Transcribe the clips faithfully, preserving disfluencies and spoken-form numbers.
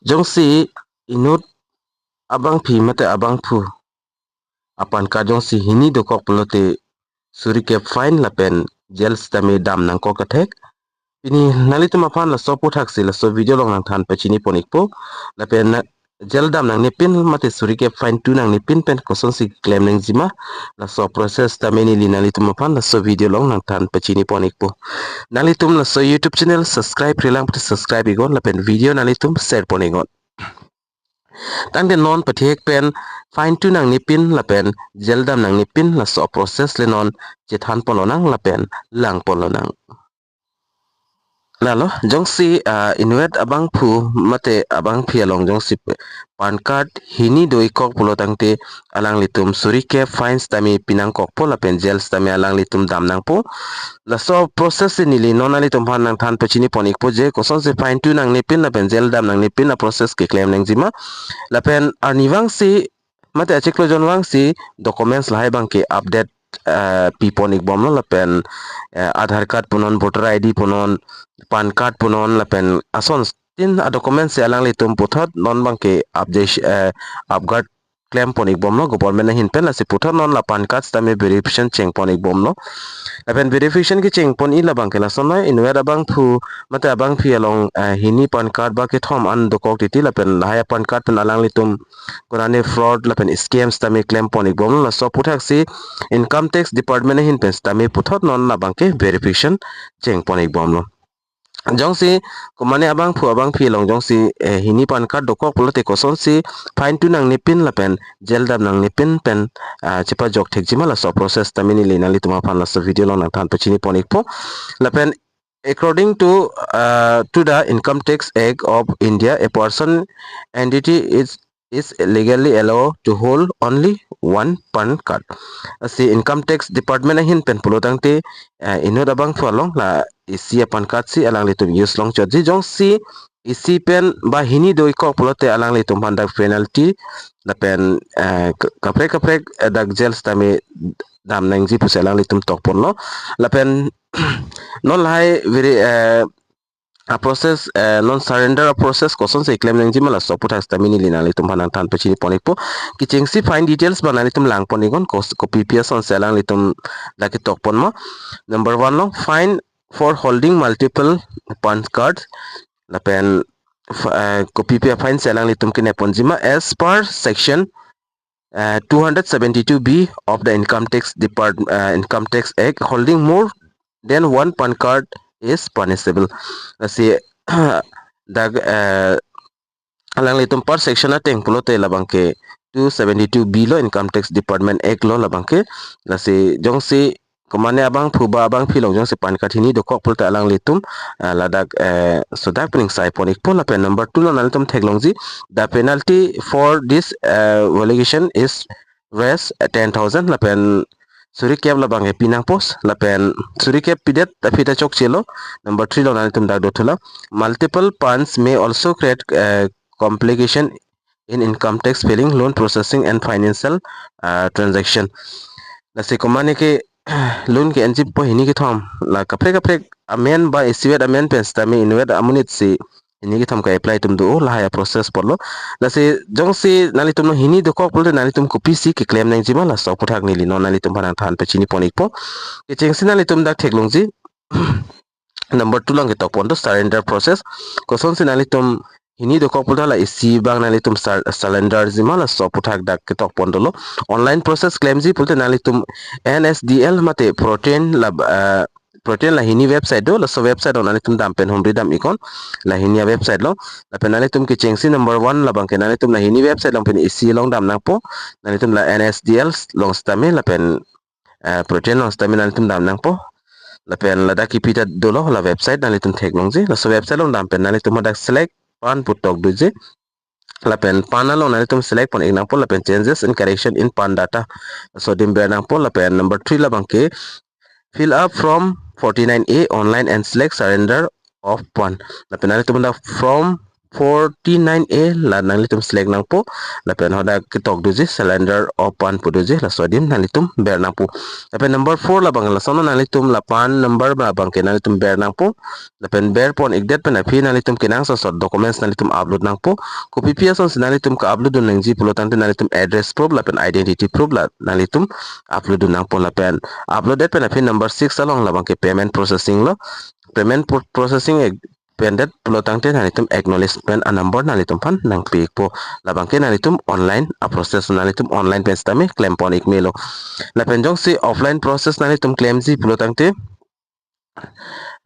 Jongsi inut abangpi mate abangphu a-PAN card jongsi hini dokok pulote suri kep fine lapen jail sitame dam nangkok kethek. Pini nanglitum aphan laso aphuthaksi laso video along nangthan pachini pon ikpo. Lapen na jail dam nangnepin mate suri kep fine tu nangnepin pen kosonsi klem nangjima, laso process tame neli nanglitum aphan laso video along nangthan pachini pon ikpo. Nanglitum laso YouTube channel subscribe-relang pute subscribe iknon lapen video nanglitum share pon iknon. Tangte non pathek pen fine tu nangnepin lapen jail dam nangnepin laso process le non chethan ponlonang lapen lang ponlonang. Lalo, jongsi, ah, inutvet abangphu mate abangpi along jongsi PAN card hini do-ikok pulo tangte alanglitum suri kep fine sitame pi nangkokpo lapen jail sitame alanglitum dam nangpo. Laso process si neli non nanglitum aphan nangthan pachini pon ikpo je kosonsi fine tu nangnepin lapen jail dam nangnepin a-process keklem nangjima. Lapen arnivangsi mate achiklo jon vangsi documents lahai abangke update, eh, pi pon ikbomlo lapen, eh, Aadhaar card punon, voter I D punon, PAN card punon lapen asontin a-documents si alanglitum puthot non abangke update, eh, upgrade klem pon ikbomlo government ahin pen, lasi puthot non la PAN card sitame verification cheng pon ikbomlo. Lapen verification kecheng pon-i labangke lasonnoi, inutvet abangphu mate abangpi along, eh, hini PAN card ba kethom an dokok titi lapen lahai a-PAN card pen alanglitum konane fraud lapen scam sitame klem pon ikbomlo, laso aphuthaksi Income Tax Department ahin pen sitame puthot non labangke verification cheng pon ikbomlo. Jongsi komane abangphu abangpi along jongsi, eh, hini PAN card dokok pulote kosonsi fine tu nangnepin lapen jail dam nangnepin pen, ah, chepajok thekjima, laso process tame neli nanglitum aphan laso video along nangthan pachini pon ikpo. Lapen according to, uh, to the Income Tax Act of India, a person entity is is legally allowed to hold only one PAN card. Lasi Income Tax Department ahin pen pulo tangte, eh, inut abangphu along la isi a-PAN card si alanglitum use longchotji, jongsi isi pen ba hini do-ikok pulote alanglitum aphan dak penalty lapen, eh, ka-, kaprek kaprek, eh, dak jail sitame dam nangji pusi alanglitum tok ponlo. Lapen non lahai very, eh, a-process, eh, non surrender a-process kosonsi klem nangjima, laso aphuthaksi tame neli nanglitum aphan nangthan pachini pon ikpo. Kechengsi fine details abang nanglitum lang pon iknon, kos-, kopipi asonsi alanglitum dak ketok ponmo. Number one along, fine for holding multiple PAN card. Lapen f-, eh, kopipi a-fine si alanglitum kenep ponjima as per section, uh, two hundred seventy-two B of the Income Tax Depart-, uh, Income Tax Act, holding more than one PAN card is punishable. Lasi dak, uh, alanglitum per section ateng pulote labangke two seventy-two B lo, Income Tax Department Act lo labangke. Lasi jongsi komane abangphu ba abangpi along jongsi PAN card hini dokok pulote alanglitum, ah, ladak, eh, sodak pining sai pon ikpo. Lapen number two along nanglitum theklongji, the penalty for this, eh, violation is rupees ten thousand, lapen suri kep labangke pi nangpo, lapen suri kep pidet aphi ta chokchelo. Number three along nanglitum dak dothulo, multiple PANs may also create, eh, complication in income tax filing, loan processing and financial, uh, transaction. Lasi komane ke loan ke-enji po hini kethom, la kaprek kaprek amen ba isivet amen pen sitame inutvet amonit si hini kethom ka-apply atum do, lahai a-process apotlo. Lasi jongsi nanglitum along hini dokok pulote nanglitum kopisi keklem nangjima, laso aputhak neli non nanglitum aphan nangthan pachini pon ikpo. Kechengsi nanglitum dak theklongji, number two along ketok pon do surrender process. Kosonsi nanglitum hini dokok pulote la isi abang nanglitum sur-, surrender jima, laso aputhak dak ketok pon dolo. Online process klemji pulote nanglitum N S D L mate Protean la, eh, Protean la hini website do, laso website along nanglitum dam pen humri dam iknon, la hini a-website along. Lapen nanglitum kechengsi number one labangke nanglitum la hini website along pen isi along dam nangpo, nanglitum la N S D L along sitame lapen eh, Protean along sitame nanglitum dam nangpo. Lapen ladak kipi ta dolo la website, nanglitum theklongji. Laso website along dam pen nanglitum hadak select PAN pu tok doji. Lapen PAN along nanglitum select pon ik nangpo, lapen changes and correction in PAN data. Laso adim ber nangpo, lapen number three labangke fill up form forty-nine A online and select surrender of PAN. Lapen nanglitum dak form forty-nine A la nanglitum select nangpo. Lapen hadak ketok doji, cylinder of PAN pu doji, laso adim nanglitum ber nangpo. Lapen number four labang lason nanglitum la PAN number labangke nanglitum ber nangpo. Lapen berpon ikdet pen aphi nanglitum kenangsot asor documents nanglitum upload nangpo. Kopi pi asonsi nanglitum ke-upload dun nangji pulo tangte nanglitum address proof lapen identity proof la nanglitum upload dun nangpo. Lapen upload det pen aphi number six along labangke payment processing lo. Payment pro-, processing ek-, pendet pulo tangte nanglitum acknowledgement a number nanglitum aphan nangpi ikpo. Labangke nanglitum online a process, nanglitum online pen sitame klempon ik melo. Lapen jongsi offline process nanglitum klemji pulo tangte,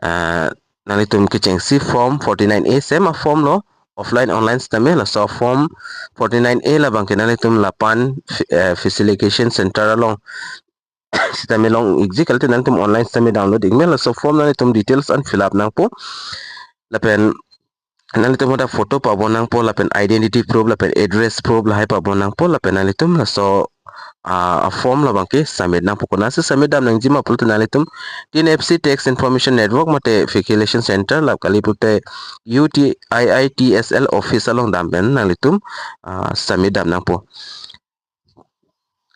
ah, nanglitum kechengsi form forty-nine A, same a form lo, offline online sitame, laso form forty-nine A labangke nanglitum la PAN fi-, eh, facilitation center along sitame long ikji, kalite nanglitum online sitame download ik me, laso form nanglitum details an fill up nangpo. Lapen nanglitum hadak photo pabon nangpo, lapen identity proof, lapen address proof lahai pabon nangpo, lapen nanglitum laso, ah, a form labangke submit nangpo. Konatsi submit dam nangji ma pulote nanglitum T N F C Tax Information Network mate facilitation center, la kali pulote U T I I T S L office along dam pen nanglitum, ah, submit dam nangpo.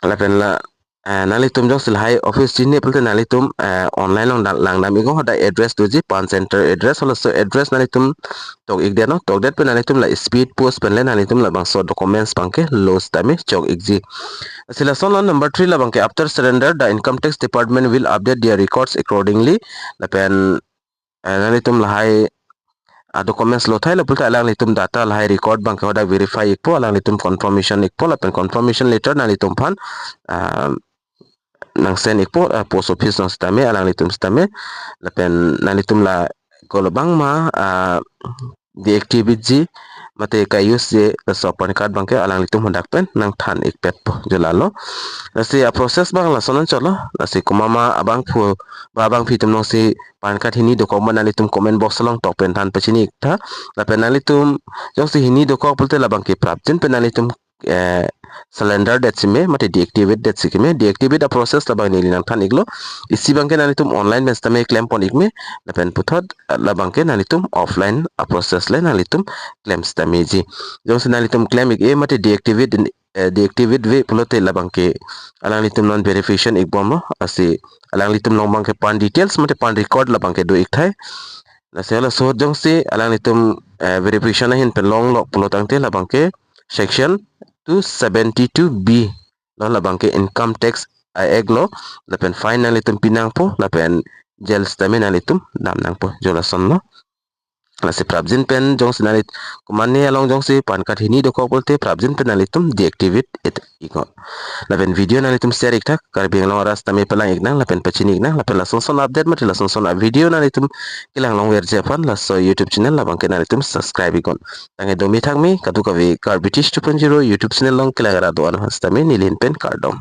Lapen la, eh, nanglitum jongsi lahai office chini pulote nanglitum, eh, online along da-, langdam iknon, hadak address doji, PAN center address, halaso address nanglitum tok ikdet non, tokdet pen nanglitum la speed post pen le nanglitum labangso documents abangke lo sitame chok ikji. Si lason lo number three labangke, after surrender, the Income Tax Department will update their records accordingly. Lapen, eh, nanglitum lahai, ah, documents lo tahai lo pulote alanglitum data lahai record abangke hadak verify ikpo, alanglitum confirmation ikpo, lapen confirmation letter nanglitum aphan, ah, nang send ikpo, ah, post office along sitame, alanglitum sitame, lapen nanglitum la kolobang ma, ah, deactivate ji mate ka-use ji laso PAN card abangke alanglitum hadak pen nangthan ikpetpo, jo lalo. Lasi a process abang lason anchot lo, lasi komat ma abangphu ba abangphi atum jongsi PAN card hini dokok ma nanglitum comment box along tok pen than pachini iktha. Lapen nanglitum jongsi hini dokok pulote labangke prapjin pen nanglitum, eh, surrender det sime mate deactivate det si keme, deactivate a process labang neli nangthan iklo. Isi abangke nanglitum online pen sitame klempon ik me, lapen puthot labangke nanglitum offline a process le nanglitum klem sitame ji. Jongsi nanglitum klem ik-e mate deactivate, eh, deactivate ave pulote labangke alanglitum non verification ikbomlo, lasi alanglitum along abangke PAN details mate PAN record labangke do ik tahai. Lasi halaso ahut jongsi alanglitum, eh, verification ahin pen longlo pulo tangte labangke section two seventy-two B lo, labangke Income Tax Act lo, lapen fine nanglitum pi nangpo, lapen jail sitame nanglitum dam nangpo, jo lason lo. Lasi prapjin pen jongsi nanglit-, komatne along jongsi PAN card hini dokok pulote prapjin pen nanglitum deactivate ik-, iknon. Lapen video nanglitum share iktha, Karbi Anglong arat sitame palang iknang, lapen pachini iknang, lapen lason son update mate lason son a video nanglitum kelang longverji aphan laso YouTube channel labangke nanglitum subscribe iknon. Tangke domi thakmi, kadokave Karbi Teach two point zero YouTube channel along kelang ra do-an aphan sitame neli ahin pen kardom.